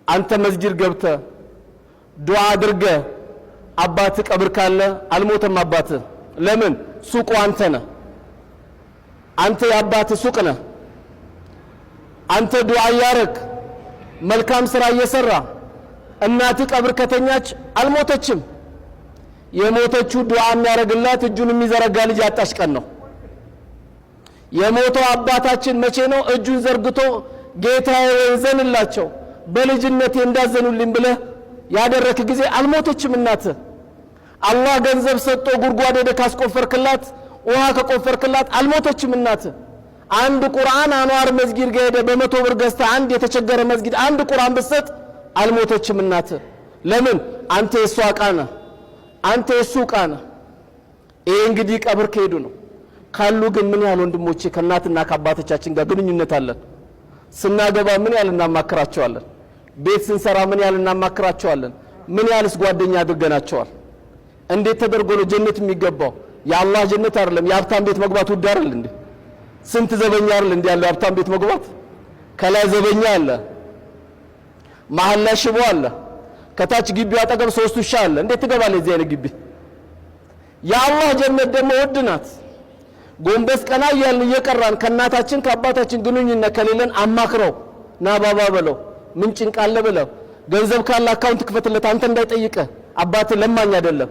አንተ መስጊድ ገብተህ ዱዓ አድርገህ አባትህ ቀብር ካለ አልሞተም አባትህ። ለምን? ሱቁ አንተ ነህ። አንተ የአባትህ ሱቅ ነህ። አንተ ዱዓ እያረክ መልካም ስራ እየሰራ እናትህ ቀብር ከተኛች አልሞተችም። የሞተችው ዱዓ የሚያደርግላት እጁን የሚዘረጋ ልጅ ያጣች ቀን ነው። የሞተው አባታችን መቼ ነው እጁን ዘርግቶ ጌታዬ ዘንላቸው በልጅነቴ እንዳዘኑልኝ ብለህ ያደረክ ጊዜ አልሞተችም እናትህ። አላህ ገንዘብ ሰጥቶ ጉድጓድ ሄደህ ካስቆፈርክላት፣ ውሃ ከቆፈርክላት አልሞተችም እናትህ። አንድ ቁርአን አንዋር መስጊድ ጋር ሄደህ በ100 ብር ገዝተህ አንድ የተቸገረ መስጊድ አንድ ቁርአን ብትሰጥ አልሞተችም እናትህ። ለምን? አንተ የእሷ ዕቃ ነህ። አንተ የእሱ ዕቃ ነህ። ይሄ እንግዲህ ቀብር ከሄዱ ነው። ካሉ ግን ምን ያህል ወንድሞቼ ከእናትና ከአባቶቻችን ጋር ግንኙነት አለን? ስናገባ ምን ያህል እናማክራቸዋለን? ቤት ስንሰራ ምን ያህል እናማክራቸዋለን? ምን ያህልስ ጓደኛ አድርገናቸዋል? እንዴት ተደርጎ ነው ጀነት የሚገባው? የአላህ ጀነት አይደለም። የሀብታም ቤት መግባት ውድ አይደል እንዴ? ስንት ዘበኛ አይደል እንዴ ያለው የሀብታም ቤት መግባት? ከላይ ዘበኛ አለ፣ መሀል ላይ ሽቦ አለ፣ ከታች ግቢው አጠገብ ሶስት ውሻ አለ። እንዴት ትገባለህ እዚህ አይነት ግቢ? የአላህ ጀነት ደግሞ ውድ ናት። ጎንበስ ቀና እያልን እየቀራን ከእናታችን ከአባታችን ግንኙነት ከሌለን አማክረው፣ ና ባባ በለው፣ ምን ጭንቅ አለ በለው፣ ገንዘብ ካለ account ክፈትለት፣ አንተ እንዳይጠይቅህ። አባትህ ለማኝ አይደለም።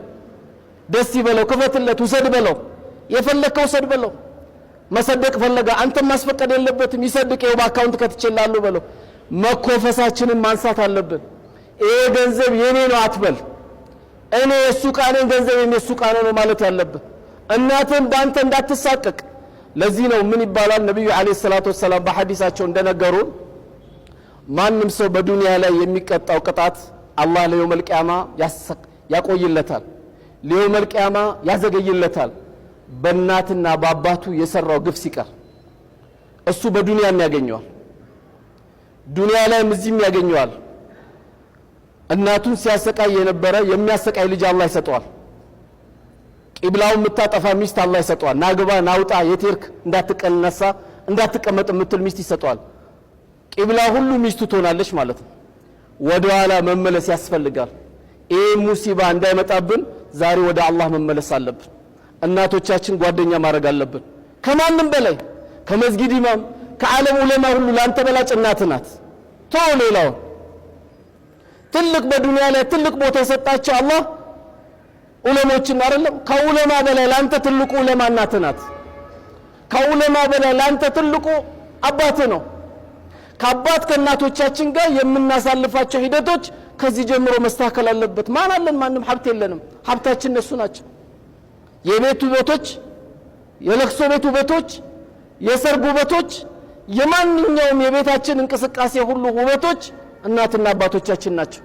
ደስ ይበለው፣ ክፈትለት፣ ውሰድ በለው፣ የፈለግከው ውሰድ በለው። መሰደቅ ፈለገ አንተም ማስፈቀድ የለበትም። ይሰድቅ፣ ይኸው በ account ከትቼልሃለሁ በለው። መኮፈሳችንን ማንሳት አለብን። ይሄ ገንዘብ የኔ ነው አትበል። እኔ የእሱ ዕቃ ነኝ፣ ገንዘብ የእሱ ዕቃ ነው ማለት ያለብን። እናትህም በአንተ እንዳትሳቀቅ። ለዚህ ነው ምን ይባላል፣ ነቢዩ عليه الصلاة والسلام በሐዲሳቸው እንደነገሩን ማንም ሰው በዱንያ ላይ የሚቀጣው ቅጣት አላህ ለ يوم القيامة ያቆይለታል፣ ለ يوم القيامة ያዘገይለታል። በእናትና በአባቱ የሰራው ግፍ ሲቀር እሱ በዱንያም ያገኘዋል፣ ዱንያ ላይም እዚህም ያገኘዋል። እናቱን ሲያሰቃይ የነበረ የሚያሰቃይ ልጅ አላህ ይሰጠዋል። ቂብላውን የምታጠፋ ሚስት አላህ ይሰጠዋል። ናግባ ናውጣ የቴርክ እንዳትቀነሳ እንዳትቀመጥ የምትል ሚስት ይሰጠዋል። ቂብላ ሁሉ ሚስቱ ትሆናለች ማለት ነው። ወደ ኋላ መመለስ ያስፈልጋል። ይህ ሙሲባ እንዳይመጣብን ዛሬ ወደ አላህ መመለስ አለብን። እናቶቻችን ጓደኛ ማድረግ አለብን። ከማንም በላይ ከመስጊድ ኢማም፣ ከዓለም ዑለማ ሁሉ ለአንተ በላጭ እናትህ ናት። ተው ሌላውን። ትልቅ በዱንያ ላይ ትልቅ ቦታ የሰጣቸው አላህ ዑለሞችን አይደለም። ከዑለማ በላይ ለአንተ ትልቁ ዑለማ እናትህ ናት። ከዑለማ በላይ ለአንተ ትልቁ አባትህ ነው። ከአባት ከእናቶቻችን ጋር የምናሳልፋቸው ሂደቶች ከዚህ ጀምሮ መስተካከል አለበት። ማን አለን? ማንም ሀብት የለንም። ሀብታችን እነሱ ናቸው። የቤት ውበቶች፣ የለቅሶ ቤት ውበቶች፣ የሰርግ ውበቶች፣ የማንኛውም የቤታችን እንቅስቃሴ ሁሉ ውበቶች እናትና አባቶቻችን ናቸው።